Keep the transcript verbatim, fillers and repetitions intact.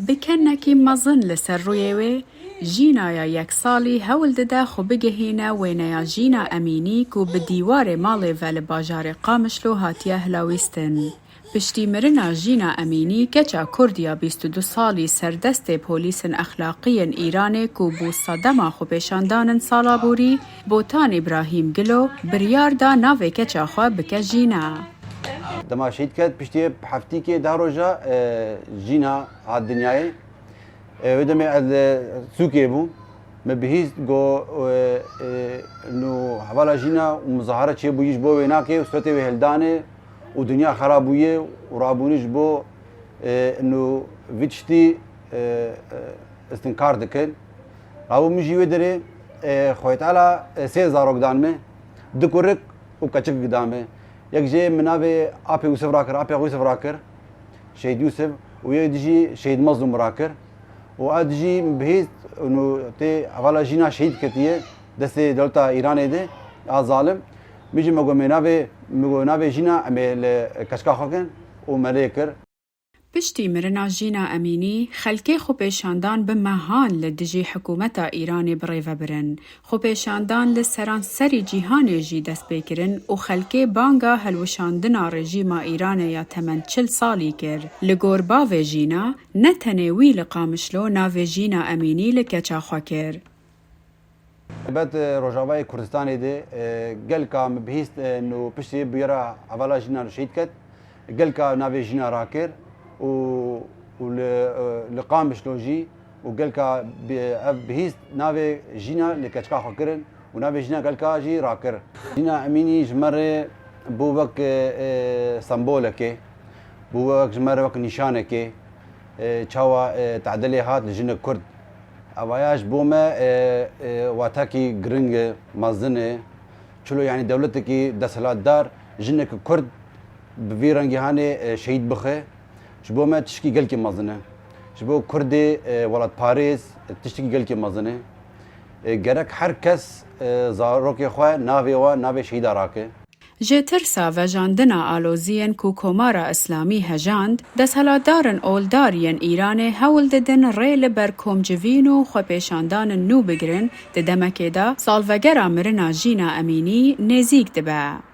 Bi kenekî mezin li ser rûyê wê, jîna ya yek salî hewl dide xwe bigihîne wêneya Jîna Emînî ku bi dîwarê malê ve li bajarê Qamişlo hatiye hilawîstin. Piştî mirina Jîna Emînî, keça Kurd ya bîst û du salî ser destê polîsên exlaqî yên Îranê ku bû sedema xwepêşandan in sala borî, Botan Îbrahîm Gilo, biryar da navê keça xwe bike Jîna. Dema şehîd ket, piştî heftîkê deh roja, e, Jîna hat dinyayê. E, wê demê ez li sûkê bûm. Me bihîst got, e, e, nû hevala Jîna û muzahara çêbûyî ji bo wênakê û suretê wê hildane û dinya xera bûye û rabûnî ji bo, e, nû vî tiştî, e, e, istinkar dikin. Rabû min jî wê derê, e, Xwedê Teala, e, sê zarok dan me, du kurik û keçikek dan me. Yek jê min navê apê Yûsif rakir, apê xwe Yûsif rakir, Şehîd Yûsif, û yê dijî Şehîd Mezlûm rakir. Û ez dijî min bihîst, nû tê hevala Jîna şehîd ketiye destê dewleta Îranê de, a zalim. Min jî me got, me navê, min got, navê Jîna em ê li keçika xwe kin û me lê kir. Piştî mirina Jîna Emînî, xelkê xwepêşandan bi mehan li dijî hikûmeta Îranê bi rê ve birin. Xwepêşandan li seranserî cîhanê jî dest pê kirin û xelkê banga hilweşandina rejîma Îranê ya temen çil salî kir. Li gor bavê Jîna, ne tenê wî li Qamişlo navê Jîna Emînî li keça xwe kir. Taybet, e, Rojavayê Kurdistanê de, e, gelka min bihîst, e, nû piştî bûyera hevala Jîna nû şehîd ket, gelka navê Jîna rakir û, û li, e, li Qamişlo jî û gelka bi-, ev bihîst navê Jîna li keçika xwe kirin û navê Jîna gelka jî rakir. Jîna Emînî ji me re bû wek, e, e, sembolekê, bû wek ji me re wek nîşanekê, e, çawa, e, tadilê hat li jinek Kurd. Evaya ji bo me, e, e, watekî giring e, mezin e. Çilo, yanî dewletekî desthilatdar jinekî Kurd bi vî rengî hanê, e, şehîd bixe, ji bo me tişkî gelkî mezin e. Ji bo Kurdê, e, welatparêz, e, tiştekî gelkî mezin e. E, gerek her kes, e, zarokê xwe navê wan, navê şehîda rake. Ji tirsa vejandina aloziyên ku Komara Îslamî hejand, desthilatdarên oldar yên Îranê hewl didin rê li ber komcivîn û xwepêşandanên nû bigirin, di demekê de salvegera mirina Jîna Emînî nêzîk dibe.